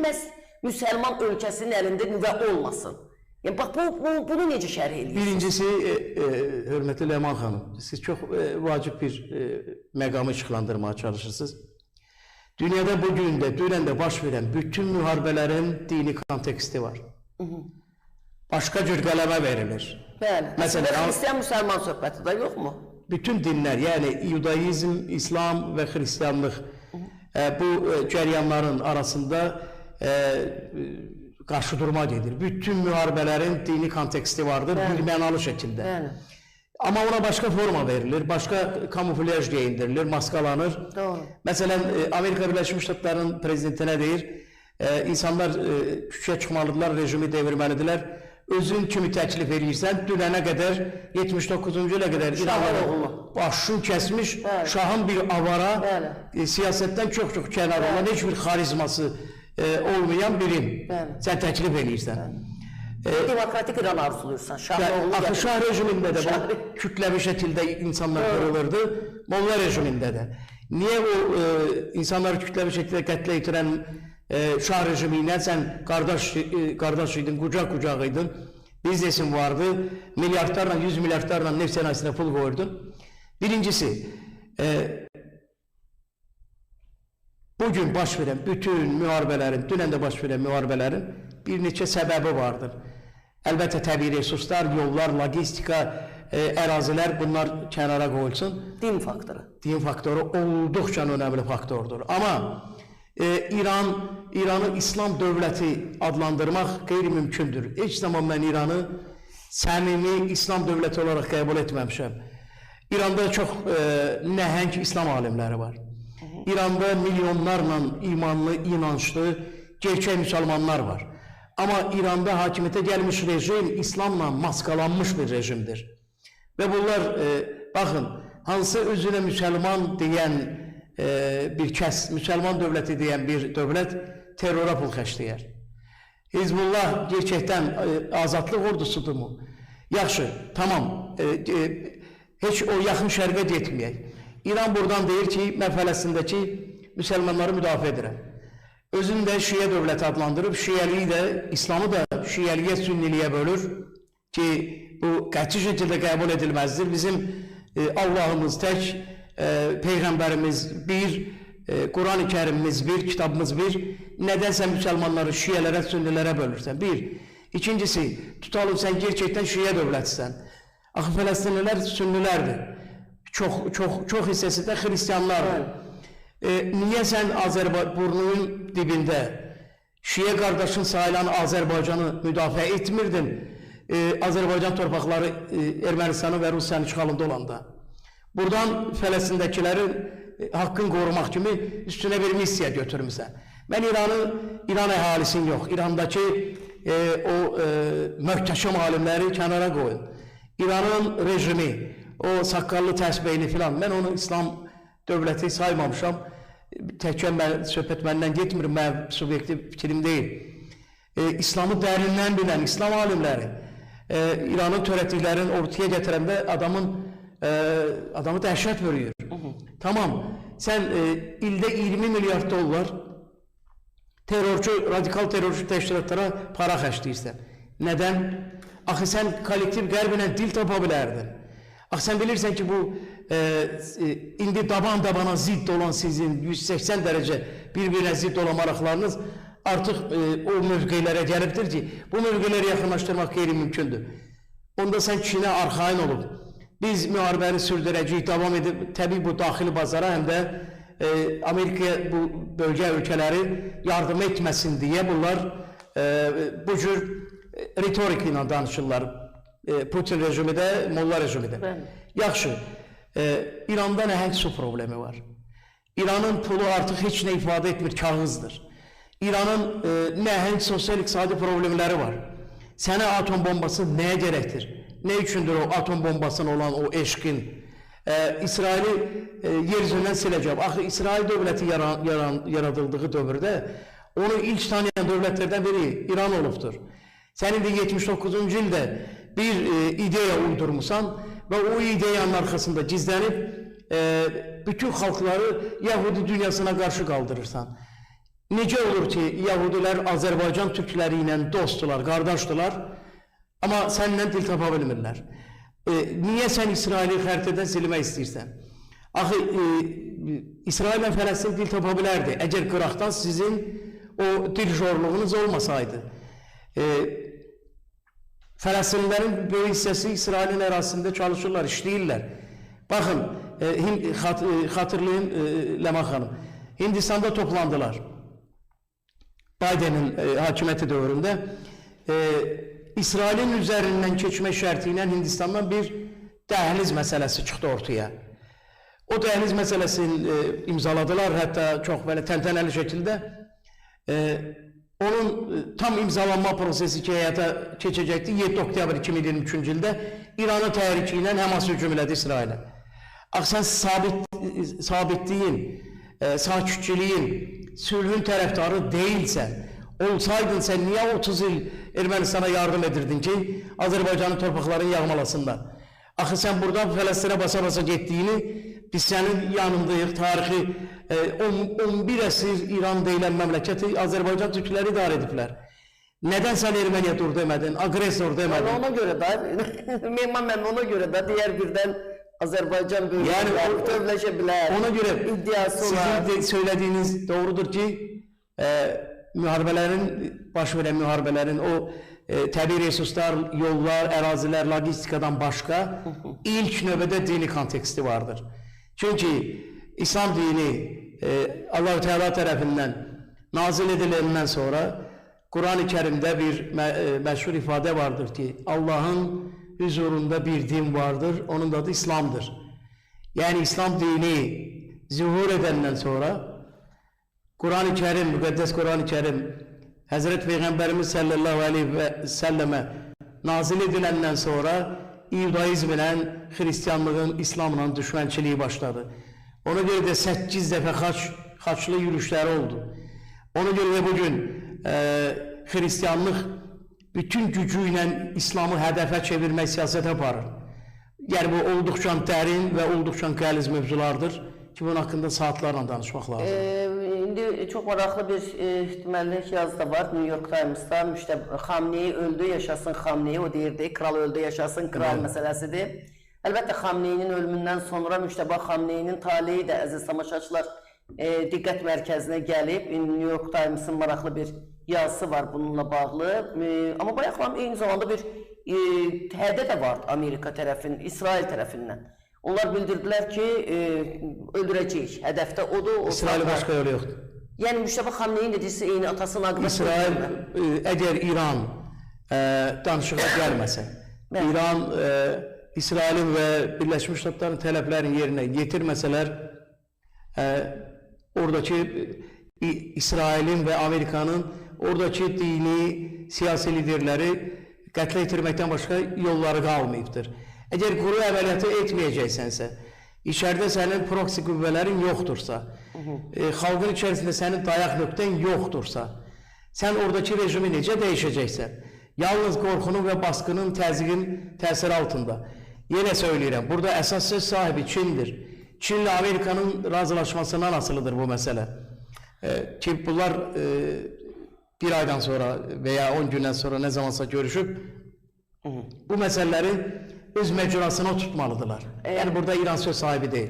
məhz müsəlman ölkəsinin əlində nüvə olmasın? Yəni bax bunu necə şərh edirsiniz? Birincisi, hörmətli Ləman xanım, siz çox vacib bir məqamı işıqlandırmağa çalışırsınız. Dünyada bugün də, dünən də baş verən bütün müharibələrin dini konteksti var. Başqa cür qələmə verilir. Bəli. Məsələn, xristian müsəlman söhbəti də yoxmu? Bütün dinlər, yəni yudaizm, İslam və xristianlıq bu cəryanların arasında qarşıdurma gedir. Bütün müharibələrin dini konteksti vardır, bir mənalı şəkildə. Bəli. Amma ona başqa forma verilir, başqa kamuflyaj geyindirilir, maskalanır. Doğru. Məsələn, Amerika Birləşmiş Ştatlarının prezidentinə deyir, insanlar küçəyə çıxmalıdırlar, rejimi devirməlidirlər. Özün kimi təklif eləyirsən, dünənə qədər, 79-cu ilə qədər İranın başını kəsmiş, şahın bir avara, siyasətdən çox-çox kənar olan, heç bir xarizması olmayan birin. Sən təklif eləyirsən. Demokratik İran arzuluyursan, şahın oğlu gəlir. Şah rejimində də bu kütləvi şəkildə insanlar qırılırdı, Molla rejimində də. Niyə o insanları kütləvi şəkildə qətlə yetirən şah rejimi ilə sən qardaş idin, qucaq-qucaq idin, biznesin vardı, milyardlarla, 100 milyardlarla neft sənayesinə pul qoyurdun. Birincisi, bugün baş verən bütün müharibələrin, dünən də baş verən müharibələrin bir neçə səbəbi vardır. Əlbəttə, təbii resurslar, yollar, logistika, ərazilər, bunlar kənara qoyulsun. Din faktoru. Din faktoru olduqca önəmli faktordur. Amma İranı İslam dövləti adlandırmaq qeyri-mümkündür. Heç zaman mən İranı səmimi İslam dövləti olaraq qəbul etməmişəm. İranda çox nəhəng İslam alimləri var. İranda milyonlarla imanlı, inançlı, gerçək müsəlmanlar var. Amma İranda hakimiyyətə gəlmiş rejim İslamla maskalanmış bir rejimdir. Və bunlar, baxın, hansı özünə müsəlman deyən bir kəs, müsəlman dövləti deyən bir dövlət terrora pul xərcləyər. Hizbullah gerçəkdən azadlıq ordusudurmu? Yaxşı, tamam, heç o yaxın şərqə getməyək. İran buradan deyir ki, mən Fələstindəki müsəlmanları müdafiə edirəm. Özünü də Şiə dövləti adlandırıb, Şiəliyi də, İslamı da Şiəliyə, Sünniliyə bölür ki, bu qəti şəkildə qəbul edilməzdir. Bizim Allahımız tək, Peyğəmbərimiz bir, Quran-ı Kərimimiz bir, kitabımız bir. Nədən sən müsəlmanları Şiələrə, Sünnilərə bölürsən? Bir. İkincisi, tutalım sən gerçəkdən Şiə dövlətisən. Axı Fələstinlilər Sünnilərdir. Çox hissəsi də xristianlardır. Niyə sən burnunun dibində Şiə qardaşın sayılan Azərbaycanı müdafiə etmirdin? Azərbaycan torpaqları Ermənistanın və Rusiyanın işğalında olanda. Buradan Fələstindəkilərin haqqını qorumaq kimi üstünə bir missiya götürmüsən. Mən İran əhalisini yox, İrandakı o möhtəşəm alimləri kənara qoyun. İranın rejimi, o saqqallı təsbehli filan, mən onu İslam dövləti saymamışam. Təkcə söhbət məndən getmir, mənim subyektiv fikrim deyil. İslamı dərindən bilən İslam alimləri İranın törətdiklərini ortaya gətirəndə adamı dəhşət bürüyür. Tamam, sən ildə 20 milyard dollar terrorçu, radikal terrorçu təşkilatlara para xərcləyirsən. Nədən? Axı sən kollektiv qərb ilə dil tapa bilərdin. Axı sən bilirsən ki, bu indi daban-dabana zidd olan sizin 180 dərəcə bir-birinə zidd olan maraqlarınız artıq o mövqelərə gəlibdir ki, bu mövqeləri yaxınlaşdırmaq qeyri-mümkündür. Onda sən Çinə arxayın olub, biz müharibəni sürdürəcəyik, davam edib, təbii bu daxili bazara həm də Amerikaya bu bölgə ölkələri yardım etməsin deyə bunlar bu cür ritorik ilə danışırlar. Putin rejimi də, Molla rejimi də. Yaxşı, İranda nəhəng su problemi var. İranın pulu artıq heç nə ifadə etmir, kağızdır. İranın nəhəng sosial-iqtisadi problemləri var. Sənə atom bombası nəyə gərəkdir? Nə üçündür o atom bombasına olan o eşqin? İsraili yer üzündən siləcəm. Axı İsrail dövləti yaradıldığı dövrdə onu ilk tanıyan dövlətlərdən biri İran olubdur. Sən indi 79-cu ildə bir ideya uydurmusan və o ideyanın arxasında gizlənib bütün xalqları Yahudi dünyasına qarşı qaldırırsan. Necə olur ki, Yahudilər Azərbaycan türkləri ilə dostdular, qardaşdılar, amma səninlə dil tapa bilmirlər. Niyə sən İsraili xəritədən silmək istəyirsən? Axı, İsraillə Fələstin dil tapa bilərdi, əgər qıraqdan sizin o dil jorluğunuz olmasaydı. Fələstinlilərin böyük hissəsi İsrailin ərazisində çalışırlar, işləyirlər. Baxın, xatırlayın Ləman xanım, Hindistanda toplandılar. Bidenin hakimiyyəti dövründə İsrailin üzərindən keçmək şərti ilə Hindistandan bir dəhliz məsələsi çıxdı ortaya. O dəhliz məsələsini imzaladılar, hətta çox belə təntənəli şəkildə. Onun tam imzalanma prosesi ki, həyata keçəcəkdi 7 oktyabr 2023-cü ildə İranın təhriki ilə Həmas hücum elədi İsrailə. Axı sən sabitliyin, sakitçiliyin, sülhün tərəfdarı deyilsən, olsaydın sən niyə 30 il Ermənistana yardım edirdin ki, Azərbaycanın torpaqlarını yağmalasınlar? Axı sən buradan Fələstinə basa-basa getdiyini biz sənin yanındayıq, tarixi 11 əsr İran deyilən məmləkəti Azərbaycan türkləri idarə ediblər. Nədən sən Erməniyə dur demədin, agresor demədin? Ona görə də, Mehman müəllim, ona görə də digər birdən Azərbaycan bölgələr bütövləşə bilər. Ona görə iddiası olar. Sizin söylədiyiniz doğrudur ki, müharibələrin, baş verən müharibələrin o təbii resurslar, yollar, ərazilər, logistikadan başqa ilk növbədə dini konteksti vardır. Çünki İslam dini Allah-u Teala tərəfindən nazil ediləndən sonra Quran-ı Kərimdə bir məşhur ifadə vardır ki, Allahın hüzurunda bir din vardır, onun da adı İslamdır. Yəni İslam dini zühur edəndən sonra Quran-ı Kərim, müqəddəs Quran-ı Kərim Həzrət Peyğəmbərimiz sallallahu aleyhi və səlləmə nazil ediləndən sonra İudaizmlə, xristianlığın, İslamla düşmənçiliyi başladı. Ona görə də 8 dəfə xaçlı yürüşləri oldu. Ona görə də bugün xristianlıq bütün gücü ilə İslamı hədəfə çevirmək siyasət aparır. Yəni bu olduqca dərin və olduqca qəliz mövzulardır ki, bunun haqqında saatlarla danışmaq lazımdır. İndi çox maraqlı bir deməli yazı da var New York Times'da. Xamneyi öldü, yaşasın Xamneyi, o deyirdi, kral öldü, yaşasın kral məsələsidir. Əlbəttə Xamneyinin ölümündən sonra Müçtəba Xamneyinin taleyi də əziz tamaşaçılar diqqət mərkəzinə gəlib. New York Times'ın maraqlı bir yazısı var bununla bağlı. Amma bayaqlam eyni zamanda bir təhdid də vardı Amerika tərəfindən, İsrail tərəfindən. Onlar bildirdilər ki, öldürəcəyik. Hədəfdə odur. İsrail başqa yolu yoxdur. Yəni Müçtəba Xamneyin dediyisi eyni atasının aqibətini. İsrail əgər İran danışığa gəlməsə, İran İsrailin və Birləşmiş Ştatların tələblərini yerinə yetirməsələr, oradakı İsrailin və Amerikanın oradakı dini, siyasi liderləri qətlə yetirməkdən başqa yolları qalmayıbdır. Əgər quru əməliyyatı etməyəcəksənsə, içəridə sənin proksi qüvvələrin yoxdursa, xalqın içərisində sənin dayaq nöqtən yoxdursa, sən oradakı rejimi necə dəyişəcəksən? Yalnız qorxunun və baskının, təzyiqin təsiri altında. Yenə söyləyirəm, burada əsas söz sahibi Çindir. Çinlə Amerikanın razılaşmasından asılıdır bu məsələ. Ki bunlar bir aydan sonra veya 10 gündən sonra nə zamansa görüşüb bu məsələləri öz məcrasına tutmalıdırlar. Yəni burada İran söz sahibi deyil.